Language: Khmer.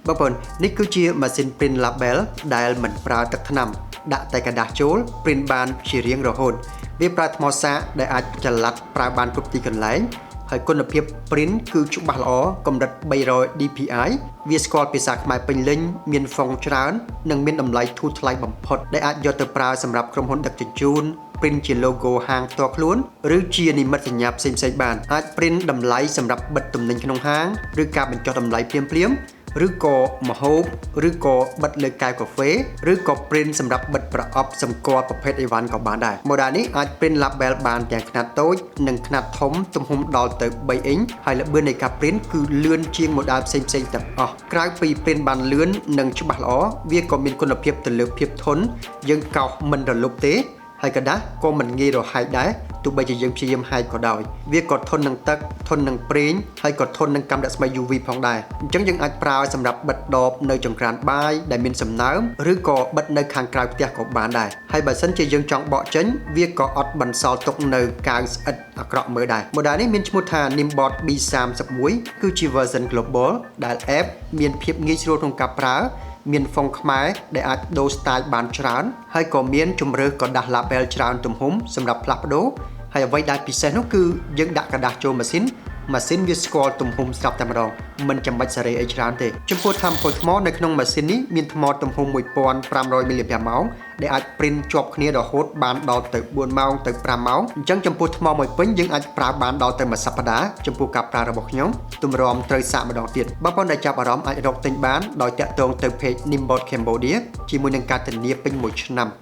បងប្អូននេះគឺជាម៉ាស៊ីន print label ដែលមិនប្រើទឹកថ្នាំដាក់តែក្រដាសចូល print បានជារៀងរហូតវាប្រើថ្មសាកដែលអាចចល័តប្រើបានគ្រប់ទីកន្លែងហើយគុណភាព print គឺច្បាស់ល្អកម្រិត300 DPI វាស្គាល់ភាសាខ្មែរពេញលេញមាន font ច្រើននិងមានតម្លៃធូរថ្លៃបំផុតដែលអាចយកទៅប្រើសម្រាប់ក្រុមហ៊ុនដឹកជញ្ជូន print ជា logo ហាងផ្ទាល់ខ្លួនឬជានិមិត្តសញ្ញាផ្សេងៗបានអាច print តម្លៃសម្រាប់បិទទំនិញក្នុងហាងឬការបញ្ចុះតម្លៃភ្លាមៗឬក៏ម្ហូបឬក៏បិទលើកែវកាហ្វេឬក៏ print សម្រាប់បិទប្រអប់សម្គាល់ប្រភេទអីវ៉ាន់ក៏បានដែរ model នេះអាច print label បានទាំងខ្នាតតូចនិងខ្នាតធំទំហំដល់ទៅ3អ៊ីញហើយល្បឿននៃការ print គឺលឿនជាង model ផ្សេងៗទាំងអស់ក្រៅពី print បានលឿននិងច្បាស់ល្អវាក៏មានគុណភាពទៅលើភាពធន់យើងកោសមិនរលុបទេហើយក្រដាសក៏មិនងាយរហែកដែរទោះបីជាយើងព្យាយាមហែកក៏ដោយវាក៏ធន់នឹងទឹកធន់នឹងប្រេងហើយក៏ធន់នឹងកាំរស្មី UV ផងដែរអញ្ចឹងយើងអាចប្រើសម្រាប់បិទដបនៅចង្ក្រានបាយដែលមានសំណើមឬក៏បិទនៅខាងក្រៅផ្ទះក៏បានដែរហើយបើសិនជាយើងចង់បកចេញវាក៏អត់បន្សល់ទុកនៅកាវស្អិតអាក្រក់មើលដែរ model នេះមានឈ្មោះថា Nimbot B31 គឺជា version global ដែល app មានភាពងាយស្រួលក្នុងការប្រើមាន font ខ្មែរដែលអាចដូរ style បានច្រើនហើយក៏មានជម្រើសក្រដាស label ច្រើនទំហំសម្រាប់ផ្លាស់ប្ដូរហើយអ្វីដែលពិសេសនោះគឺយើងដាក់ក្រដាសចូលម៉ាស៊ីនម៉ាស៊ីនវាស្គាល់ទំហំស្រាប់តែម្ដងមិនចាំបាច់សេរីអីច្រើនទេចំពោះថាមពលថ្មនៅក្នុងម៉ាស៊ីននេះមានថ្មទំហំ1500មីលីអាម៉ោងដែលអាច print ជាប់គ្នារហូតបានដល់ទៅ4ម៉ោងទៅ5ម៉ោងអញ្ចឹងចំពោះថ្មមួយពេញយើងអាចប្រើបានដល់ទៅមួយសប្តាហ៍ចំពោះការប្រើរបស់ខ្ញុំទម្រាំត្រូវសាកម្ដងទៀតបងប្អូនដែលចាប់អារម្មណ៍អាចរកទិញបានដោយតាក់ទងទៅ page Nimbot Cambodia ជាមួយនឹងការធានាពេញមួយឆ្នាំ។